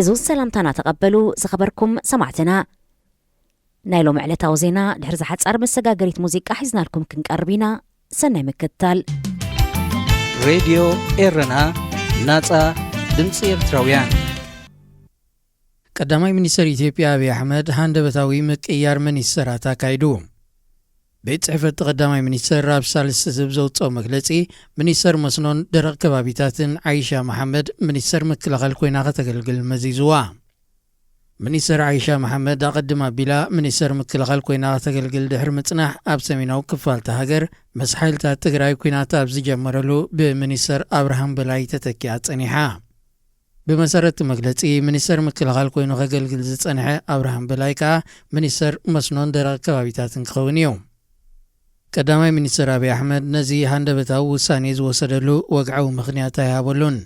ዕዙዝ ሰላምታና ተቐበሉ ዝኸበርኩም ሰማዕትና። ናይ ሎሚ ዕለታዊ ዜና ድሕሪ ዝሓጻር መሰጋገሪት ሙዚቃ ሒዝናልኩም ክንቀርብ ኢና። ሰናይ ምክትታል። ሬድዮ ኤረና፣ ናጻ ድምጺ ኤርትራውያን። ቀዳማይ ሚኒስተር ኢትዮጵያ ኣብይ ኣሕመድ ሃንደበታዊ ምቅያር ሚኒስተራት ኣካይዱ። ቤት ጽሕፈት ቀዳማይ ሚኒስተር ኣብ ሳልስቲ ዝብ ዘውጽኦ መግለጺ፣ ሚኒስተር መስኖን ደረቕ ከባቢታትን ዓይሻ መሓመድ ሚኒስተር ምክልኻል ኮይና ከተገልግል መዚዝዋ። ሚኒስተር ዓይሻ መሓመድ ኣቐድም ኣቢላ ሚኒስተር ምክልኻል ኮይና ከተገልግል ድሕሪ ምጽናሕ፣ ኣብ ሰሜናዊ ክፋልቲ ሃገር ምስ ሓይልታት ትግራይ ኲናት ኣብ ዝጀመረሉ ብሚኒስተር ኣብርሃም በላይ ተተኪኣ ጸኒሓ። ብመሰረት እቲ መግለጺ፣ ሚኒስተር ምክልኻል ኮይኑ ከገልግል ዝጸንሐ ኣብርሃም በላይ ከኣ ሚኒስተር መስኖን ደረቕ ከባቢታትን ክኸውን እዩ። ቀዳማይ ሚኒስተር ኣብይ ኣሕመድ ነዚ ሃንደበታዊ ውሳኔ ዝወሰደሉ ወግዓዊ ምኽንያት ኣይሃበሉን።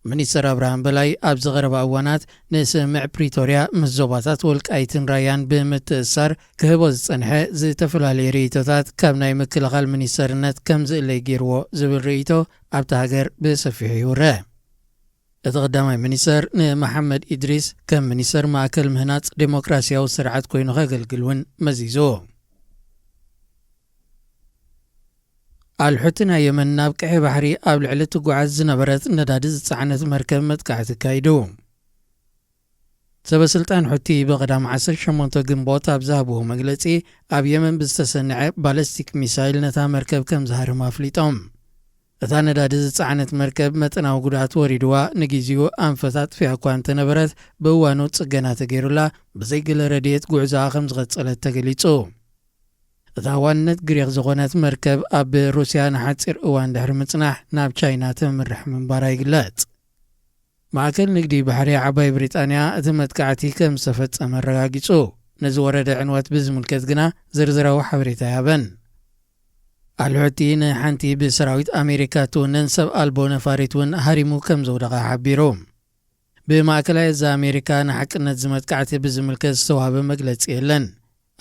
ሚኒስተር ኣብርሃም በላይ ኣብዚ ቀረባ እዋናት ንስምምዕ ፕሪቶርያ ምስ ዞባታት ወልቃይትን ራያን ብምትእስሳር ክህቦ ዝጸንሐ ዝተፈላለየ ርእይቶታት ካብ ናይ ምክልኻል ሚኒስተርነት ከም ዝእለይ ገይርዎ ዝብል ርእይቶ ኣብታ ሃገር ብሰፊሑ ይውረ። እቲ ቀዳማይ ሚኒስተር ንመሓመድ ኢድሪስ ከም ሚኒስተር ማእከል ምህናጽ ዴሞክራሲያዊ ስርዓት ኮይኑ ከገልግል እውን መዚዙ። ኣልሑቲ ናይ የመን ናብ ቀይሕ ባሕሪ ኣብ ልዕሊ እትጓዓዝ ዝነበረት ነዳዲ ዝጸዓነት መርከብ መጥቃዕቲ ኣካይዱ። ሰበ ስልጣን ሑቲ ብቐዳም ዓሰርተ ሸሞንተ ግንቦት ኣብ ዝሃብዎ መግለጺ፣ ኣብ የመን ብዝተሰንዐ ባለስቲክ ሚሳይል ነታ መርከብ ከም ዝሃርም ኣፍሊጦም። እታ ነዳዲ ዝጸዓነት መርከብ መጠናዊ ጉድኣት ወሪድዋ ንግዜኡ ኣንፈት ኣጥፊኣ እኳ እንተነበረት፣ ብእዋኑ ጽገና ተገይሩላ ብዘይ ገለ ረድኤት ጉዕዞኣ ከም ዝቐጸለት ተገሊጹ። እታ ዋንነት ግሪኽ ዝኾነት መርከብ ኣብ ሩስያ ንሓጺር እዋን ድሕሪ ምጽናሕ ናብ ቻይና ተምርሕ ምንባራ ይግለጽ። ማእከል ንግዲ ባሕሪ ዓባይ ብሪጣንያ እቲ መጥቃዕቲ ከም ዝተፈጸመ ኣረጋጊጹ። ነዚ ወረደ ዕንወት ብዝምልከት ግና ዝርዝራዊ ሓበሬታ ኣይሃበን። ኣልሑቲ ንሓንቲ ብሰራዊት ኣሜሪካ ትውነን ሰብ ኣልቦ ነፋሪት እውን ሃሪሙ ከም ዘውደቐ ሓቢሩ። ብማእከላይ እዛ ኣሜሪካ ንሓቅነት እዚ መጥቃዕቲ ብዝምልከት ዝተዋህበ መግለጺ የለን።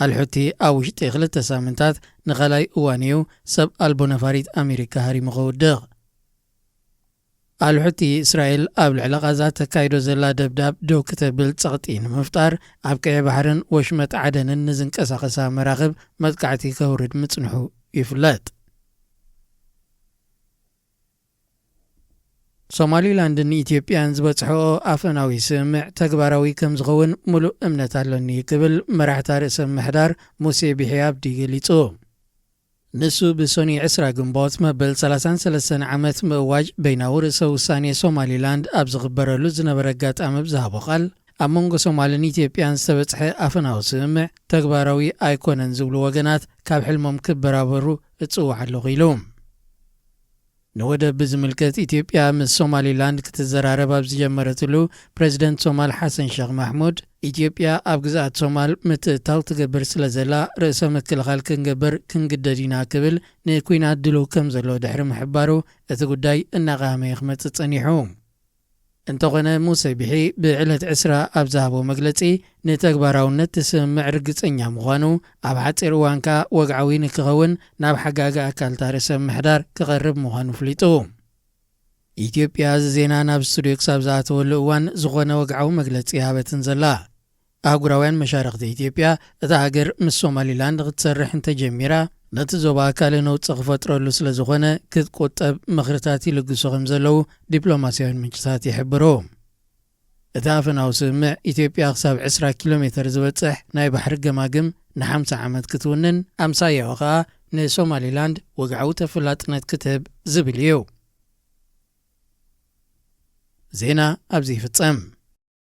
ኣልሑቲ ኣብ ውሽጢ ክልተ ሳምንታት ንኻልኣይ እዋን እዩ ሰብ ኣልቦ ነፋሪት ኣሜሪካ ሃሪሙ ከውድቕ። ኣልሑቲ እስራኤል ኣብ ልዕሊ ቓዛ ተካይዶ ዘላ ደብዳብ ደው ክተብል ጸቕጢ ንምፍጣር ኣብ ቀይሕ ባሕርን ወሽመጥ ዓደንን ንዝንቀሳቐሳ መራኽብ መጥቃዕቲ ከውርድ ምጽንሑ ይፍለጥ። ሶማሊላንድን ኢትዮጵያን ዝበጽሕኦ ኣፈናዊ ስምምዕ ተግባራዊ ከም ዝኸውን ምሉእ እምነት ኣለኒ ክብል መራሕታ ርእሰ ምሕዳር ሙሴ ቢሒ ኣብዲ ገሊጹ። ንሱ ብሶኒ ዕስራ ግንቦት መበል ሰላሳን ሰለስተን ዓመት ምእዋጅ በይናዊ ርእሰ ውሳኔ ሶማሊላንድ ኣብ ዝኽበረሉ ዝነበረ ኣጋጣሚ ብዝሃቦ ቃል፣ ኣብ መንጎ ሶማልን ኢትዮጵያን ዝተበጽሐ ኣፈናዊ ስምምዕ ተግባራዊ ኣይኮነን ዝብሉ ወገናት ካብ ሕልሞም ክበራበሩ እጽውዕ ኣለኹ ኢሉ። ንወደብ ብዝምልከት ኢትዮጵያ ምስ ሶማሊላንድ ክትዘራረብ ኣብ ዝጀመረትሉ፣ ፕሬዚደንት ሶማል ሓሰን ሸኽ ማሕሙድ፣ ኢትዮጵያ ኣብ ግዝኣት ሶማል ምትእትታው ትገብር ስለ ዘላ፣ ርእሰ ምክልኻል ክንገብር ክንግደድ ኢና ክብል ንኲናት ድሉው ከም ዘሎ ድሕሪ ምሕባሩ፣ እቲ ጉዳይ እናቐሃመ ክመጽእ ጸኒሑ። እንተኾነ፣ ሙሴ ቢሒ ብዕለት ዕስራ ኣብ ዝሃቦ መግለጺ፣ ንተግባራውነት እቲ ስምምዕ ርግጸኛ ምዃኑ፣ ኣብ ሓጺር እዋን ከኣ ወግዓዊ ንክኸውን ናብ ሓጋጊ ኣካል እታ ርእሰ ምሕዳር ክቐርብ ምዃኑ ኣፍሊጡ። ኢትዮጵያ እዚ ዜና ናብ ስቱድዮ ክሳብ ዝኣተወሉ እዋን ዝኾነ ወግዓዊ መግለጺ ኣይሃበትን ዘላ። ኣህጉራውያን መሻርኽቲ ኢትዮጵያ፣ እታ ሃገር ምስ ሶማሊላንድ ክትሰርሕ እንተጀሚራ፣ ነቲ ዞባ ካልእ ነውጺ ክፈጥረሉ ስለ ዝኾነ ክትቁጠብ ምኽርታት ይልግሱ ከም ዘለዉ ዲፕሎማስያውያን ምንጭታት ይሕብሩ። እቲ ኣፈናዊ ስምምዕ፣ ኢትዮጵያ ክሳብ ዕስራ ኪሎ ሜተር ዝበጽሕ ናይ ባሕሪ ገማግም ንሓምሳ ዓመት ክትውንን፣ ኣምሳያኡ ኸኣ ንሶማሊላንድ ወግዓዊ ተፈላጥነት ክትህብ ዝብል እዩ። ዜና ኣብዚ ይፍጸም።